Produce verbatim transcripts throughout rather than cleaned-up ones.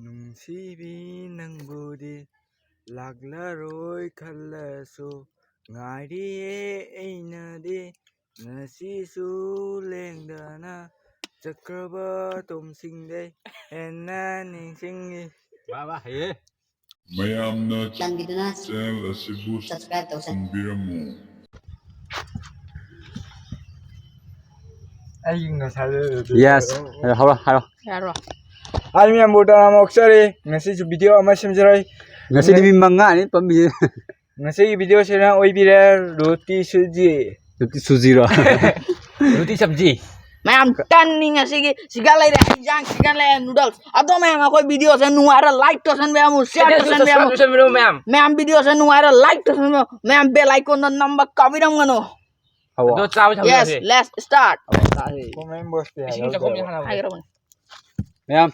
ꯅꯨꯡꯁꯤꯕꯤ ꯅꯪꯕꯨꯗꯤ ꯂꯥꯛꯂꯔꯣꯏ ꯈꯜꯂꯁꯨ ꯉꯥꯏꯔꯤꯌꯦ ꯑꯩꯅꯗꯤ ꯉꯁꯤꯁꯨ ꯂꯦꯡꯗꯅ ꯆꯠꯈ꯭ꯔꯕ ꯇꯣꯝꯁꯤꯡꯗꯩ ꯍꯦꯟꯅ ꯅꯤꯡꯁꯤꯡꯉꯤ꯫ ꯃꯌꯥꯝꯅ ꯆꯥꯟꯕꯤꯗꯨꯅ channel ꯑꯁꯤꯕꯨ subscribe ꯇꯧꯁꯟ- ꯇꯧꯕꯤꯔꯝꯃꯨ꯫ ꯑꯩ ꯉꯁꯥꯏ Yes. ꯍꯥꯏꯔꯣ, ꯍꯧꯔꯣ, ꯍꯥꯏꯔꯣ꯫ ꯌꯥꯔꯣ꯫ ꯍꯥꯏ ꯃꯌꯥꯝꯕꯨ ꯇꯔꯥꯝꯅ ꯑꯣꯛꯆꯔꯤ꯫ ꯉꯁꯤꯁꯨ video ꯑꯃ ꯁꯦꯝꯖꯔꯣꯏ꯫ ꯉꯁꯤꯗꯤ ꯃꯤ ꯃꯉꯥꯅꯤ ꯐꯝꯃꯤꯁꯦ꯫ ꯉꯁꯤꯒꯤ videoꯁꯤꯅ ꯑꯣꯏꯕꯤꯔꯦ ꯔꯣꯇꯤ ꯁꯨꯖꯤ꯫ ꯔꯣꯇꯤ ꯁꯨꯖꯤꯔꯣ? ꯔꯣꯇꯤ ꯁꯕꯖꯤ꯫ ꯃꯌꯥꯝ ꯇꯟꯅꯤ ꯉꯁꯤꯒꯤ꯫ ꯁꯤꯒ ꯂꯩꯔꯦ ꯍꯤꯟꯖꯥꯡ, ꯁꯤꯒ ꯂꯩꯔꯦ noodles꯫ ꯑꯗꯣ ꯃꯌꯥꯝ ꯑꯩꯈꯣꯏ videoꯁꯦ ꯅꯨꯡꯉꯥꯏꯔ like ꯇꯧꯁꯟꯕꯤꯔꯝꯃꯨ, share ꯇꯧꯁꯟꯕꯤꯔꯝꯃꯨ꯫ ꯃꯌꯥꯝ videoꯁꯦ ꯅꯨꯡꯉꯥꯏꯔ like ꯇꯧꯁꯟꯕꯤꯔꯝꯃꯨ꯫ ꯃꯌꯥꯝ bell iconꯗꯣ ꯅꯝꯕ ꯀꯥꯎꯕꯤꯔꯝꯒꯅꯨ꯫ ꯑꯗꯣ ꯆꯥꯕ ꯊꯛꯄ Yes, ꯆꯥꯁꯦ꯫ Let's start꯫ Comment boxꯇ ꯏꯁꯤꯡ ꯍꯥꯏꯔꯛꯑꯣ꯫ ꯆꯥꯛꯈꯨꯝ ꯍꯥꯟꯅ ꯍꯧꯔꯦ꯫ ꯍꯥꯏꯈ꯭ꯔꯕꯅꯦ꯫ ꯃꯌꯥꯝ꯫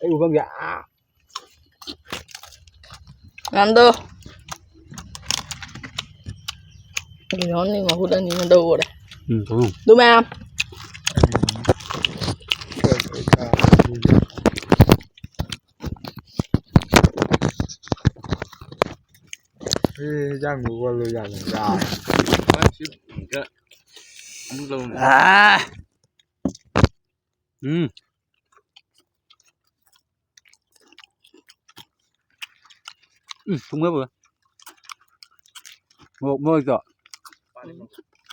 ꯑꯩ ꯎꯐꯝꯁꯦ, ꯑꯥ꯫ ꯃꯌꯥꯝꯗꯣ꯫ ꯀꯩꯅꯣꯅꯤ ꯃꯍꯨꯠ ꯑꯅꯤꯅ ꯇꯧꯈꯔꯦ꯫ ꯎꯝ, ꯎꯝ꯫ ꯑꯗꯨ ꯃꯌꯥꯝ꯫ ꯑꯦ, ꯍꯤꯟꯖꯥꯡꯗꯨ ꯑꯣꯜꯂꯨ ꯌꯥꯗ꯭ꯔꯥ? ꯑꯃꯨꯛ ꯂꯧꯅꯦ꯫ ꯑꯥ꯫ ꯎꯝ꯫ ꯎꯝ, ꯊꯨꯝꯒ ꯄꯨꯔꯦ꯫ ꯃꯣꯔꯣꯛ, ꯃꯣꯔꯣꯛꯇꯣ꯫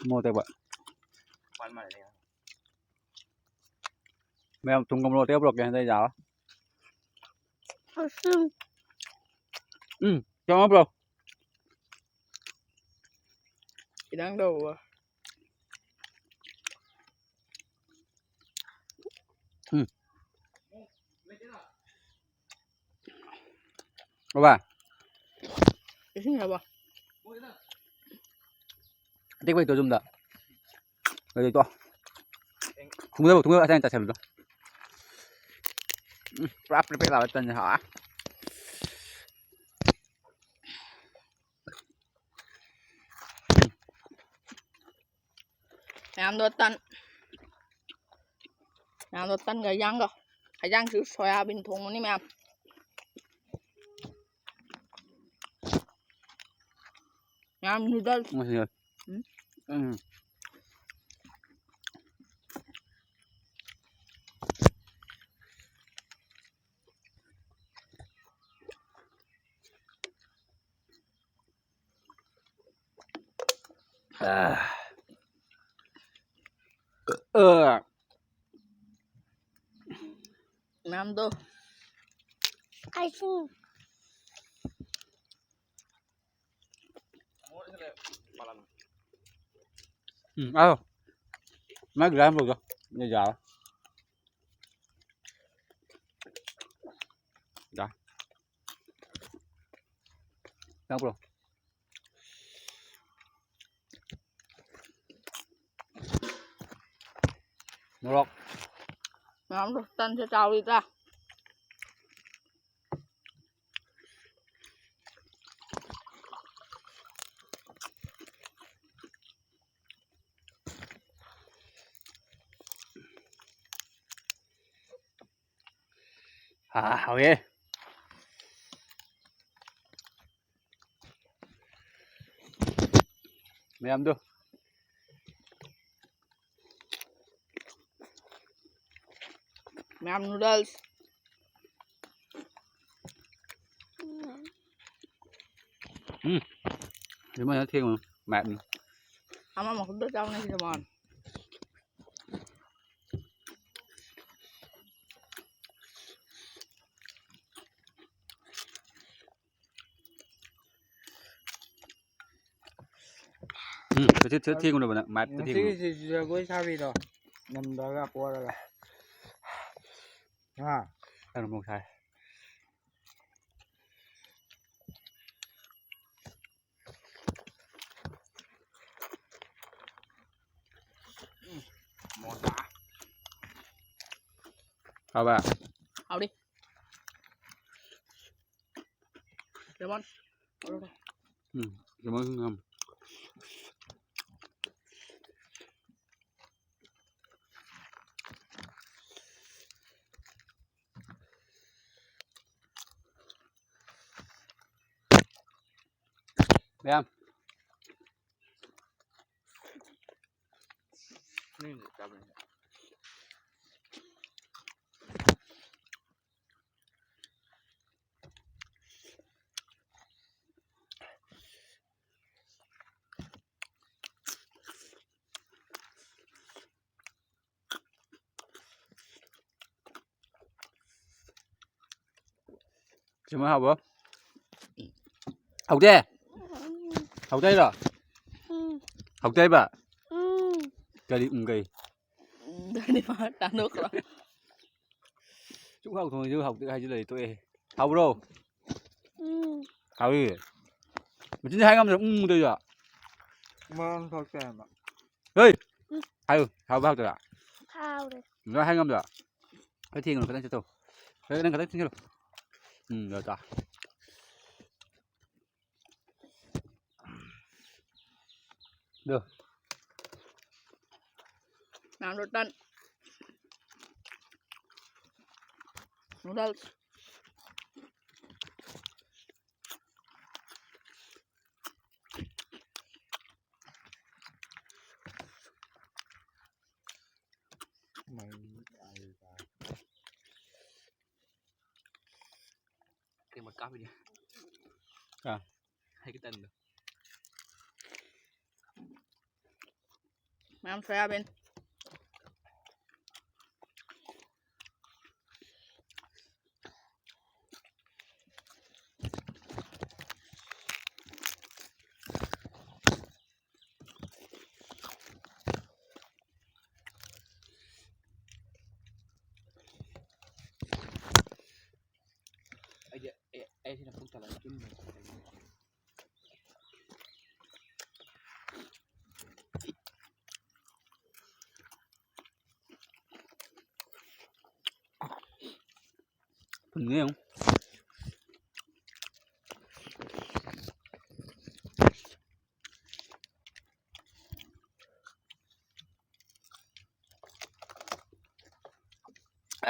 ꯃꯣꯔꯣꯛ ꯑꯇꯦꯛꯄ꯫ ꯃꯌꯥꯝ ꯊꯨꯝꯒ ꯃꯣꯔꯣꯛ ꯑꯇꯦꯛꯄ ꯄꯨꯔꯛꯀꯦ ꯍꯟꯗꯛ ꯌꯥꯔꯣꯏ꯫ ꯎꯝ, ꯆꯪꯉꯛꯄ꯭ꯔꯣ? ꯈꯤꯇꯪ ꯇꯧꯕ꯫ ꯎꯝ꯫ ꯕꯕꯥ꯫ ꯏꯁꯤꯡ ꯍꯥꯏꯕ꯫ ꯑꯇꯦꯛꯄ ꯂꯩꯇ꯭ꯔꯣ ꯌꯨꯝꯗ? ꯂꯩꯇ꯭ꯔꯣ? ꯊꯨꯡꯗꯕ, ꯊꯨꯡꯗꯕ, ꯑꯁꯥꯏꯅ ꯆꯥꯁꯤꯟꯕꯗꯣ꯫ ꯎꯝ, ꯄꯨꯔꯥ ꯄ꯭ꯔꯦꯛ ꯄ꯭ꯔꯦꯛ ꯂꯥꯎꯔ ꯇꯟꯁꯦ ꯍꯥꯎꯔꯦ꯫ ꯃꯌꯥꯝꯗꯣ ꯇꯟ꯫ ꯃꯌꯥꯝꯗꯣ ꯇꯟꯒ ꯍꯩꯖꯥꯡꯒ꯫ ꯍꯩꯖꯥꯡꯁꯨ ꯁꯣꯌꯥꯕꯤꯟ ꯊꯣꯡꯕꯅꯤ ꯃꯌꯥꯝ꯫ ꯃꯌꯥꯝ ꯅꯨꯗꯜꯁ꯫ ꯎꯝ꯫ ꯎꯝ꯫ ꯃꯌꯥꯝꯗꯣ꯫ ꯑꯩꯁꯨ꯫ ꯎꯝ, ꯑꯧ꯫ ꯃꯥꯏ ꯒ꯭ꯔꯥꯏꯟ ꯇꯧꯗꯣ꯫ ꯌꯥꯔꯦ꯫ ꯌꯥ꯫ ꯆꯪꯉꯛꯄ꯭ꯔꯣ? ꯃꯣꯔꯣꯛ꯫ ꯃꯌꯥꯝꯗꯣ ꯇꯟꯁꯦ ꯆꯥꯎꯋꯤꯗ꯫ ꯑꯥ, ꯍꯥꯎꯋꯦ꯫ ꯃꯌꯥꯝꯗꯣ꯫ ꯃꯌꯥꯝ ꯅꯨꯗꯜꯁ꯫ ꯎꯝ꯫ ꯁꯤ ꯃꯣꯏꯅ ꯊꯦꯡꯉꯨ꯫ ꯃꯌꯥꯝ꯫ ꯑꯃ ꯃꯈꯨꯝꯗ ꯆꯥꯎꯅ ꯁꯤꯗ ꯃꯥꯟ꯫ ꯎꯝ, ꯀꯩꯁꯨ ꯊꯦ-, ꯊꯦꯡꯉꯨꯅꯣꯕ ꯅꯪ, ꯃꯥꯏꯞꯇ ꯊꯦꯡꯉꯨꯅꯣ꯫ ꯉꯁꯤꯒꯤꯁꯤ ꯖꯒꯣꯏ ꯁꯥꯕꯤꯗꯣ ꯉꯝꯗ꯭ꯔꯒ ꯄꯣꯔꯒ꯫ ꯍꯥ? ꯅꯪꯅ ꯑꯃꯨꯛ ꯁꯥꯏ꯫ ꯃꯣꯖꯥ꯫ ꯍꯥꯎꯕ? ꯍꯥꯎꯗꯤ꯫ ꯂꯦꯃꯟ꯫ ꯎꯝ, ꯂꯦꯃꯟ ꯌꯥꯝ꯫ ꯃꯌꯥꯝ꯫ ꯁꯤꯃ ꯍꯥꯎꯕ꯭ꯔꯣ? ꯍꯥꯎꯗꯦ? ꯍꯥꯎꯗꯦ ꯍꯥꯏꯔꯣ? ꯎꯝ꯫ ꯍꯥꯎꯗꯦ ꯍꯥꯏꯕ? ꯎꯝ꯫ ꯀꯔꯤ ꯎꯝ ꯀꯩ? ꯎꯝ, ꯑꯗꯨꯗꯤ ꯃꯥ ꯇꯥꯟꯊꯣꯛꯈ꯭ꯔꯣ꯫ ꯁꯨꯛ ꯍꯥꯎ ꯊꯣꯡꯉꯁꯨ ꯍꯥꯎꯇꯦ ꯍꯥꯏꯖꯤꯜꯂꯗꯤ ꯇꯣꯛꯑꯦ꯫ ꯍꯥꯎꯕ꯭ꯔꯣ? ꯎꯝ꯫ ꯍꯥꯎꯏ꯫ ꯃꯆꯤꯟꯗꯤ ꯍꯥꯏ ꯉꯝꯗ꯭ꯔꯣ ꯎꯝ ꯇꯧꯔꯤꯗꯣ? ꯃꯔꯝ ꯊꯣꯛꯇꯦ ꯍꯥꯏꯕ꯫ ꯍꯩ! ꯎꯝ꯫ ꯍꯥꯏꯌꯨ, ꯍꯥꯎꯕ ꯍꯥꯎꯇꯕ? ꯍꯥꯎꯔꯦ꯫ ꯅꯪ ꯍꯥꯏ ꯉꯝꯗ꯭ꯔꯣ? ꯈꯔ ꯊꯦꯡꯉꯨ, ꯈꯤꯇꯪ ꯆꯠꯇꯧ꯫ ꯈꯔ, ꯅꯪ ꯈꯤꯇꯪ ꯊꯦꯡꯖꯤꯜꯂꯨ꯫ ꯎꯝ, ꯌꯥ ꯇꯥ꯫ ꯑꯗꯣ꯫ ꯅꯥꯟꯗꯣ ꯇꯟ꯫ Noodles꯫ ꯀꯩ ꯃ ꯀꯥꯞꯄꯤꯅꯦ? ꯑꯥ꯫ ꯑꯩꯒꯤ ꯇꯟꯗꯣ꯫ ꯃꯌꯥꯝ ꯁꯣꯌꯥꯕꯤꯟ꯫ ꯑꯩꯗꯤ, ꯑꯦ, ꯑꯩ ꯁꯤꯅ ꯄꯨꯛ ꯊꯜꯂꯒ ꯇꯨꯝꯃꯦ꯫ ꯐꯨꯟꯒ꯭ꯔꯦ ꯌꯦꯡꯉꯨ꯫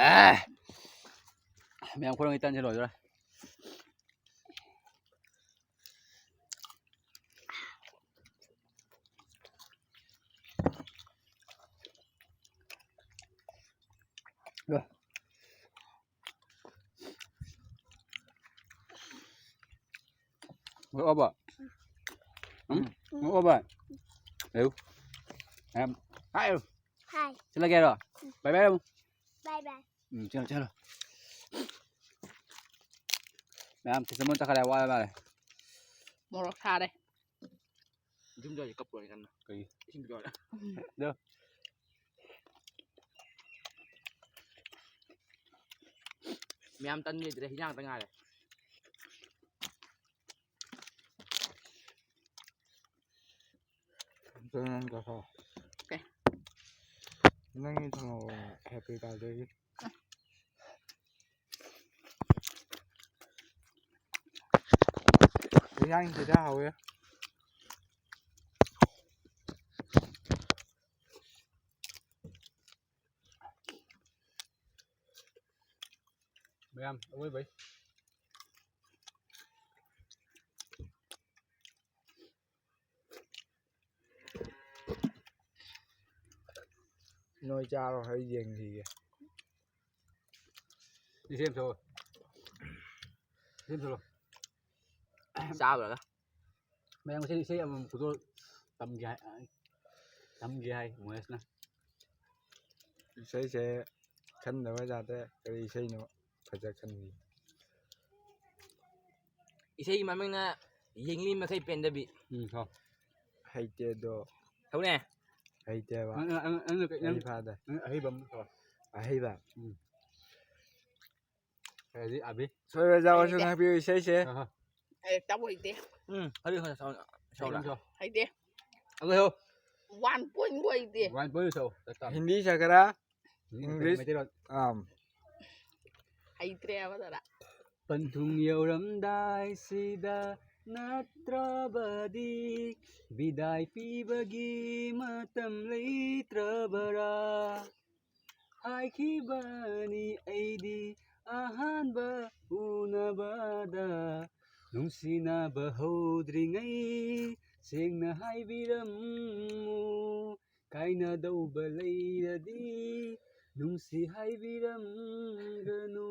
ꯑꯦ! ꯃꯌꯥꯝ ꯈꯣꯏꯔꯣꯡꯒꯤ ꯇꯟꯁꯦ ꯂꯣꯏꯗꯣꯔꯦ꯫ ꯂꯣꯏ ꯑꯣꯕ? ꯎꯝ? ꯂꯣꯏ ꯑꯣꯕ? ꯂꯩꯌꯨ꯫ ꯃꯌꯥꯝ ꯍꯥꯏꯌꯨ꯫ ꯍꯥꯏ꯫ ꯆꯠꯂꯒꯦ ꯍꯥꯏꯔꯣ? ꯕꯥꯏ ꯕꯥꯏ ꯍꯥꯏꯔꯣ꯫ ꯕꯥꯏ ꯕꯥꯏ꯫ ꯎꯝ, ꯆꯠꯂꯣ, ꯆꯠꯂꯣ꯫ ꯃꯌꯥꯝ ꯈꯤꯇꯪ ꯆꯠꯈꯔꯦ, ꯋꯥꯔ ꯃꯥꯜꯂꯦ꯫ ꯃꯣꯔꯣꯛ ꯁꯥꯔꯦ꯫ ꯌꯨꯝꯗ ꯑꯣꯏꯅ ꯀꯞꯄꯨꯔꯅꯤ ꯀꯟꯅ꯫ ꯀꯩ? ꯏꯁꯤꯡ ꯄꯤꯌꯣ ꯍꯥꯏꯅ꯫ ꯑꯗꯣ꯫ ꯃꯌꯥꯝ ꯇꯟ ꯂꯩꯇ꯭ꯔꯦ, ꯍꯤꯟꯖꯥꯡ ꯈꯛꯇ ꯉꯥꯏꯔꯦ꯫ ꯅꯪ ꯆꯥꯊꯣꯛꯑꯣ꯫ ꯀꯩ? ꯅꯪꯒꯤ ꯊꯝꯃꯣ, ꯍꯦꯄꯤ ꯕꯥꯔꯗꯦꯒꯤ꯫ ꯍꯤꯟꯖꯥꯡꯁꯤꯗ ꯍꯥꯎꯋꯦ꯫ ꯃꯌꯥꯝ ꯑꯋꯣꯏꯕꯩ꯫ ꯅꯣꯏ ꯆꯥꯔꯣ, ꯑꯩ ꯌꯦꯡꯈꯤꯒꯦ꯫ ꯏꯆꯦ ꯑꯃ ꯊꯣꯛꯑꯣ꯫ ꯏꯆꯦ ꯑꯃ ꯊꯣꯛꯂꯛꯑꯣ꯫ ꯆꯥꯕ ꯂꯣꯏꯔꯒ꯫ ꯃꯌꯥꯝ ꯉꯁꯤ ꯏꯁꯩ ꯑꯃꯃꯝ ꯈꯨꯗꯣꯜ ꯇꯝꯒꯦ ꯍꯥꯏ, ꯇꯝꯒꯦ ꯍꯥꯏ ꯃꯣꯍꯦꯁꯅ꯫ ꯏꯁꯩꯁꯦ ꯈꯟꯗꯕ ꯌꯥꯗꯦ, ꯀꯔꯤ ꯏꯁꯩꯅꯣ ꯐꯖ ꯈꯟꯕꯤ꯫ ꯏꯁꯩ ꯃꯃꯤꯡꯅ ꯌꯦꯡꯂꯤ ꯃꯈꯩ ꯄꯦꯟꯗꯕꯤ꯫ ꯎꯝ, ꯍꯣ꯫ ꯍꯩꯇꯦ ꯑꯗꯣ꯫ ꯊꯧꯅꯦ꯫ ꯍꯩꯇꯦꯕ꯫ ꯅꯪ, ꯅꯪ, ꯅꯪ, ꯅꯪ, ꯍꯩ ꯐꯥꯗꯦ꯫ ꯅꯪ ꯑꯍꯩꯕ ꯑꯃ ꯊꯣꯛꯑꯣ꯫ ꯑꯍꯩꯕ? ꯎꯝ꯫ ꯑꯗꯩꯗꯤ ꯑꯕꯤ꯫ ꯁꯣꯏꯕ ꯌꯥꯎꯔꯁꯨ ꯍꯩꯇꯦ꯫ ꯉꯥꯛꯄꯤꯌꯨ ꯏꯁꯩꯁꯦ꯫ ꯑꯍ꯫ ꯑꯦ, ꯇꯧ ꯍꯩꯇꯦ꯫ ꯎꯝ, ꯍꯧꯖꯤꯛ ꯍꯧꯖꯤꯛ ꯁꯥꯎ-, ꯁꯥꯎꯂ꯫ ꯍꯩꯇꯦ꯫ ꯍꯧꯖꯤꯛ ꯍꯧ꯫ One point ꯍꯩꯇꯦ꯫ One point ꯁꯥꯎ꯫ ꯆꯠ ꯇꯥꯕꯅꯤ꯫ ꯍꯤꯟꯗꯤ ꯁꯛꯀꯦꯔꯥ? ꯎꯝ, English? ꯃꯩꯇꯩꯂꯣꯟ꯫ ꯑꯥꯝ꯫ ꯍꯩꯇ꯭ꯔꯦ ꯑꯃꯗꯔ꯫ ꯄꯟꯊꯨꯡ ꯌꯧꯔꯝꯗꯥꯏꯁꯤꯗ ꯅꯠꯇ꯭ꯔꯕꯗꯤ ꯕꯤꯗꯥꯏ ꯄꯤꯕꯒꯤ ꯃꯇꯝ ꯂꯩꯇ꯭ꯔꯕꯔꯥ? ꯍꯥꯏꯈꯤꯕꯅꯤ ꯑꯩꯗꯤ ꯑꯍꯥꯟꯕ ꯎꯅꯕꯗ, ꯅꯨꯡꯁꯤꯅꯕ ꯍꯧꯗ꯭ꯔꯤꯉꯩ ꯁꯦꯡꯅ ꯍꯥꯏꯕꯤꯔꯝꯃꯨ, ꯀꯥꯏꯅꯗꯧꯕ ꯂꯩꯔꯗꯤ ꯅꯨꯡꯁꯤ ꯍꯥꯏꯕꯤꯔꯝꯒꯅꯨ꯫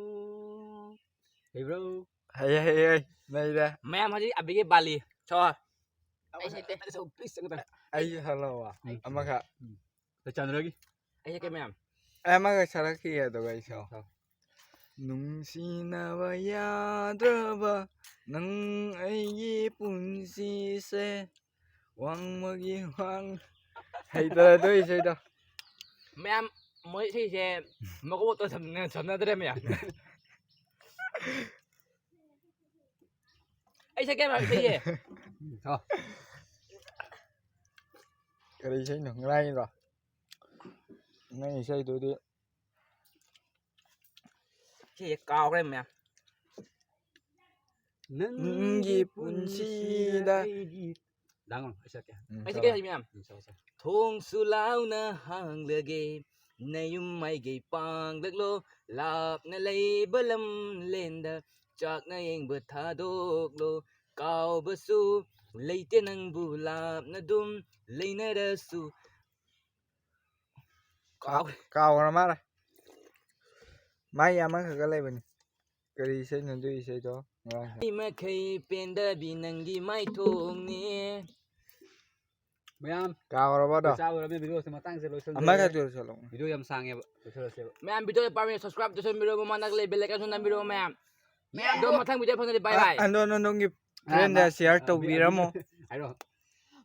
ꯍꯩꯕ꯭ꯔꯣ? ꯍꯩ ꯍꯩ ꯍꯩ ꯅꯩꯔꯦ꯫ ꯃꯌꯥꯝ ꯍꯧꯖꯤꯛ ꯑꯕꯤꯒꯤ ꯕꯥꯂꯤ꯫ ꯁꯣ꯫ ꯑꯩ ꯁꯩꯇꯦ꯫ Please, ꯑꯃꯇ꯫ ꯑꯩꯁꯨ ꯁꯛꯂꯛꯑꯣ꯫ ꯎꯝ꯫ ꯑꯃꯈꯛ꯫ ꯆꯟꯗ꯭ꯔꯒꯤ꯫ ꯑꯩ ꯁꯛꯀꯦ ꯃꯌꯥꯝ꯫ ꯑꯩ ꯑꯃꯈꯛ ꯁꯛꯂꯛꯈꯤꯒꯦ ꯑꯗꯨꯒ ꯑꯩꯁꯨ꯫ ꯅꯨꯡꯁꯤꯅꯕ ꯌꯥꯗ꯭ꯔꯕ ꯅꯪ ꯑꯩꯒꯤ ꯄꯨꯟꯁꯤꯁꯦ ꯋꯥꯡꯃꯒꯤ ꯋꯥꯡ ꯍꯩꯇ꯭ꯔꯦ ꯑꯗꯨ ꯏꯁꯩꯗꯣ꯫ ꯃꯌꯥꯝ ꯃꯣꯏ ꯏꯁꯩꯁꯦ ꯃꯀꯣꯛꯇ ꯁꯝꯅ-, ꯁꯝꯅꯗ꯭ꯔꯦ ꯃꯌꯥꯝ꯫ ꯑꯩ ꯁꯛꯀꯦ ꯃꯌꯥꯝ ꯏꯁꯩꯁꯦ꯫ ꯀꯔꯤ ꯏꯁꯩꯅꯣ ꯉꯔꯥꯡꯒꯤꯗꯣ? ꯅꯪ ꯏꯁꯩꯗꯨꯗꯤ꯫ ꯏꯁꯩꯁꯦ ꯀꯥꯎꯈ꯭ꯔꯦ ꯃꯌꯥꯝ꯫ ꯅꯪꯒꯤ ꯄꯨꯟꯁꯤꯗ꯫ ꯑꯩꯒꯤ ꯗꯥꯡꯉꯣ, ꯑꯩ ꯁꯛꯀꯦ꯫ ꯎꯝ, ꯑꯩ ꯁꯛꯀꯦ ꯁꯛꯑꯣ꯫ ꯃꯌꯥꯝ꯫ ꯎꯝ, ꯁꯛꯑꯣ, ꯁꯛꯑꯣ꯫ ꯊꯣꯡꯁꯨ ꯂꯥꯎꯅ ꯍꯥꯡꯂꯒꯦ, ꯅꯌꯨꯝ ꯃꯥꯏꯀꯩ ꯄꯥꯡꯂꯛꯂꯣ, ꯂꯥꯞꯅ ꯂꯩꯕ ꯂꯝꯂꯦꯟꯗ ꯆꯥꯛꯅ ꯌꯦꯡꯕ ꯊꯥꯗꯣꯛꯂꯣ, ꯀꯥꯎꯕꯁꯨ ꯂꯩꯇꯦ ꯅꯪꯕꯨ ꯂꯥꯞꯅ ꯑꯗꯨꯝ ꯂꯩꯅꯔꯁꯨ꯫ ꯀꯥꯎ-, ꯀꯥꯎꯈ꯭ꯔ ꯃꯥꯜꯂꯦ꯫ ꯃꯥꯏ ꯑꯃꯈꯛꯀ ꯂꯩꯕꯅꯤ꯫ ꯀꯔꯤ ꯏꯁꯩꯅꯣ ꯑꯗꯨ ꯏꯁꯩꯗꯣ? ꯉꯔꯥꯡ ꯁꯛ- ꯃꯈꯩ ꯄꯦꯟꯗꯕꯤ ꯅꯪꯒꯤ ꯃꯥꯏꯊꯣꯡꯅꯦ꯫ ꯃꯌꯥꯝ ꯀꯥꯎꯈ꯭ꯔꯕ ꯑꯗꯣ? ꯆꯥꯎꯔꯕꯅꯤ ꯚꯤꯗꯤꯑꯣꯁꯦ ꯃꯇꯥꯡꯁꯦ ꯂꯣꯏꯁꯤꯜꯂꯦ꯫ ꯑꯃꯈꯛꯇ ꯂꯣꯏꯁꯤꯜꯂꯛꯑꯣ꯫ ꯚꯤꯗꯤꯑꯣ ꯌꯥꯝ ꯁꯥꯡꯉꯦꯕ꯫ ꯂꯣꯏꯁꯤꯜꯂꯁꯦꯕ꯫ ꯃꯌꯥꯝ ꯚꯤꯗꯤꯑꯣ ꯄꯥꯝꯃꯤ subscribe ꯇꯧꯁꯟꯕꯤꯔꯣ, ꯃꯃꯥꯡꯗ ꯂꯩ bell icon ꯁꯨ ꯅꯝꯕꯤꯔꯣ ꯃꯌꯥꯝ꯫ ꯃꯌꯥꯝ ꯑꯗꯣ ꯃꯊꯪ ꯚꯤꯗꯤꯑꯣ ꯐꯪꯉꯗꯤ bye bye꯫ ꯑꯗꯣ ꯅꯪ ꯅꯪꯒꯤ friend ꯗ share ꯇꯧꯕꯤꯔꯝꯃꯣ꯫ ꯍꯥꯏꯔꯣ꯫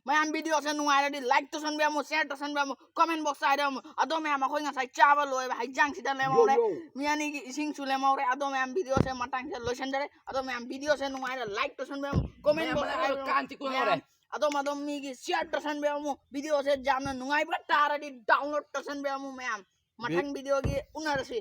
ꯃꯌꯥꯝ ꯚꯤꯗꯤꯑꯣꯁꯦ ꯅꯨꯡꯉꯥꯏꯔꯗꯤ like ꯇꯧꯁꯟꯕꯤꯔꯝꯃꯣ, share ꯇꯧꯁꯟꯕꯤꯔꯝꯃꯣ, comment box ꯇ ꯍꯥꯏꯔꯝꯃꯣ꯫ ꯑꯗꯣ ꯃꯌꯥꯝ ꯑꯩꯈꯣꯏ ꯉꯁꯥꯏ ꯆꯥꯕ ꯂꯣꯏꯕ ꯍꯩꯖꯥꯡꯁꯤꯗ ꯂꯦꯝꯍꯧꯔꯦ꯫ ꯌꯣ, ꯌꯣ꯫ ꯃꯤ ꯑꯅꯤꯒꯤ ꯏꯁꯤꯡꯁꯨ ꯂꯦꯝꯍꯧꯔꯦ꯫ ꯑꯗꯣ ꯃꯌꯥꯝ ꯚꯤꯗꯤꯑꯣꯁꯦ ꯃꯇꯥꯡꯁꯤꯗ ꯂꯣꯏꯁꯟꯖꯔꯦ꯫ ꯑꯗꯣ ꯃꯌꯥꯝ ꯚꯤꯗꯤꯑꯣꯁꯦ ꯅꯨꯡꯉꯥꯏꯔ like ꯇꯧꯁꯟꯕꯤꯔꯝꯃꯣ, comment ꯃꯌꯥꯝ box ꯇ ꯃꯌꯥꯝ ꯍꯥꯏꯔꯝꯃꯣ꯫ ꯀꯥꯡ ꯆꯤꯛꯄ ꯃꯌꯥꯝ ꯍꯧꯔꯦ꯫ ꯑꯗꯣꯝ ꯑꯗꯣꯝ ꯃꯤꯒꯤ share ꯇꯧꯁꯟꯕꯤꯔꯝꯃꯣ꯫ ꯚꯤꯗꯤꯑꯣꯁꯦ ꯌꯥꯝꯅ ꯅꯨꯡꯉꯥꯏꯕ ꯇꯥꯔꯗꯤ download ꯇꯧꯁꯟꯕꯤꯔꯝꯃꯣ ꯃꯌꯥꯝ꯫ ꯃꯊꯪ ꯚꯤꯗꯤꯑꯣꯒꯤ ꯎꯅꯔꯁꯤ꯫